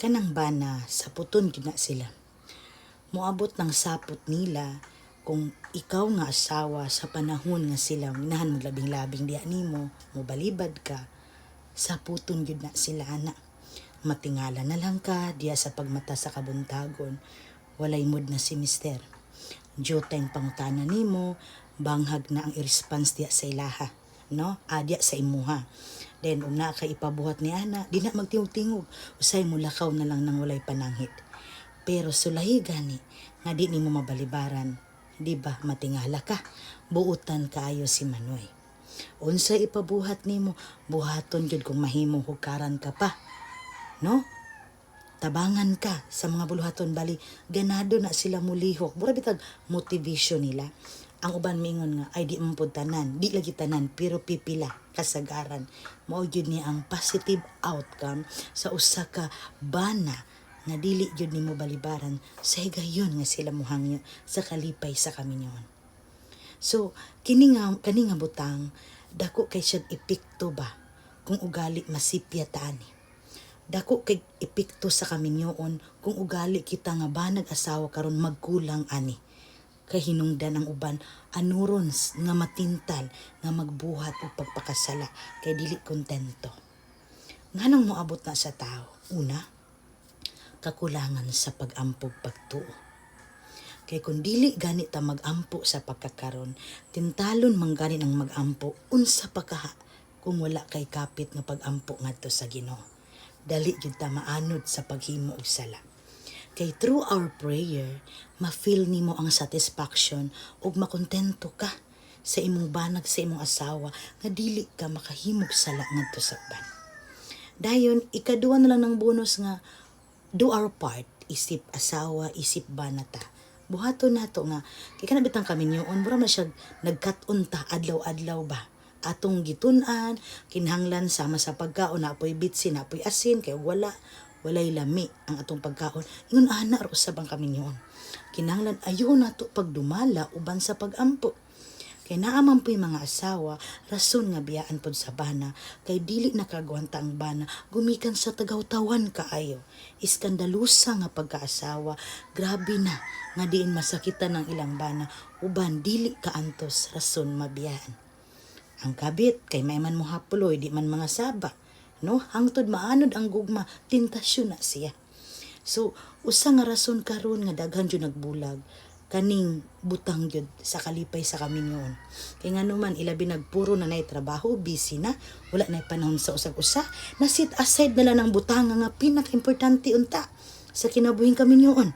Kanang bana, saputon gyud na sila. Moabot ng sapot nila kung ikaw nga asawa sa panahon nga sila ganahan maglabing-labing diha nimo, mobalibad ka, saputon gyud na sila ana. Matingala na lang ka diha sa pagmata sa kabuntagon, walay mood na si mister. Diyutay pangutana nimo, banghag na ang i-response diha sa ilaha, no? Ah, diha sa imuha. Then ug naa kay ipabuhat ni ana, di na magtingog-tingog, usay mulakaw na lang nang walay pananghit. Pero sulahi gani nga di nimo mabalibaran, di ba matingala ka, buutan kaayo si Manoy. Unsay ipabuhat nimo, buhaton gyud kung mahimo hukaran ka pa. No? Tabangan ka sa mga buluhaton, bali ganado na sila mulihok. Mura bitag motivation nila. Ang uban miingon nga ay di man pud tanan, di lagi tanan, pero pipila kasagaran. Mao gyud ni ang positive outcome sa usa ka bana nga dili gyud nimo balibaran sa higayon nga sila muhangyo sa kalipay sa kaminyoon. So kini nga kani nga butang, dako kay siya epekto ba kung ugali masipya ta ani. Dako kay epekto sa kaminyoon kung ugali kita nga banag asawa karon magkulang ani. Kay hinungdan ang uban anuron nga matintal nga magbuhat og pagpakasala kay dili kontento. Nganong moabot na sa tao? Una, kakulangan sa pag-ampog, pagtuo. Kay kung dili gani ta mag-ampo sa pagkakaron, tintalon man gani ang mag-ampo, unsa pa kaha kung wala kay kapit nga pag-ampo ngadto sa Ginoo. Dali gyud ta maanod sa paghimo og sala. Kay through our prayer, ma-feel nimo ang satisfaction ug makontento ka sa imong banag, sa imong asawa, nga dili ka makahimog sala ngadto sa uban. Dayon, ikaduha na lang ng bonus nga do our part isip asawa, isip bana ta. Buhaton nato nga kay kana bitang kaminyoon, mura man siya nagkat-on ta adlaw-adlaw ba. Atong gitun-an, kinahanglan sama sa pagkaon napoy bitsin, napoy asin, kay ug wala, walay lami ang atong pagkaon. Ingon ana ra usab ang kaminyoon. Kinahanglan ayo nato pagdumala uban sa pagampo. Kay naa man po'y mga asawa, rason nga biyaan pod sa bana, kay dili nakagwanta ang bana, gumikan sa tagawtawan kaayo. Iskandalusa nga pagkaasawa, grabe na, nga diin masakitan ang ilang bana, uban dili kaantos, rason mabiyaan. Ang kabit, kay may man mo hapuloy, di man mga saba. No? Hangtod maanod ang gugma, tentasyon na siya. So, usa nga rason karon nga daghan jud nagbulag, kaning butang gyud sa kalipay sa kaminyoon. Kay ngano man, ilabi nagpuro na nay trabaho, busy na, wala na panahon sa usag-usa, na set aside na lang ang butanga nga pinaka-importante unta sa kinabuhing kaminyoon.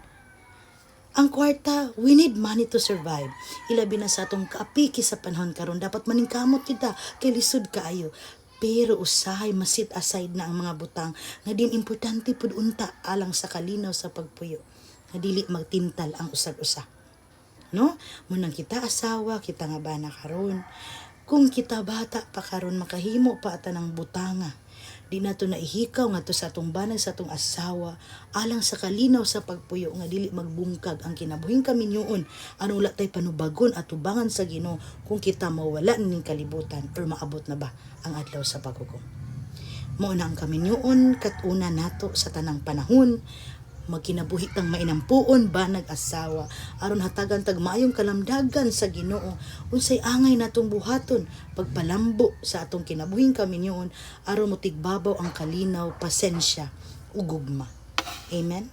Ang kwarta, we need money to survive. Ilabi na sa atong kaapiki sa panahon karon, dapat maningkamot kita kay lisod kaayo. Pero usahay ma-set aside na ang mga butang nga din importante pud unta alang sa kalinaw sa pagpuyo. Nga dili magtintal ang usag-usa. No? Munang kita asawa, kita nga bana karon. Kung kita bata pa karon, makahimo pa ata ng butanga. Di nato naihikaw ngadto sa atong banag, sa atong asawa, alang sa kalinaw sa pagpuyo nga dili magbungkag ang kinabuhing kaminyoon ano wala tay panubagon at tubangan sa Ginoo kung kita mawala ning kalibutan or maabot na ba ang adlaw sa paghukom. Mao na ang kaminyoon katuna nato sa tanang panahon, magkinabuhi tang mainampuon banag asawa aron hatagan tag maayong kalamdagan sa Ginoo unsay angay natong buhaton pagpalambo sa atong kinabuhing kaminyoon aron motigbabaw ang kalinaw, pasensya ug gugma. Amen.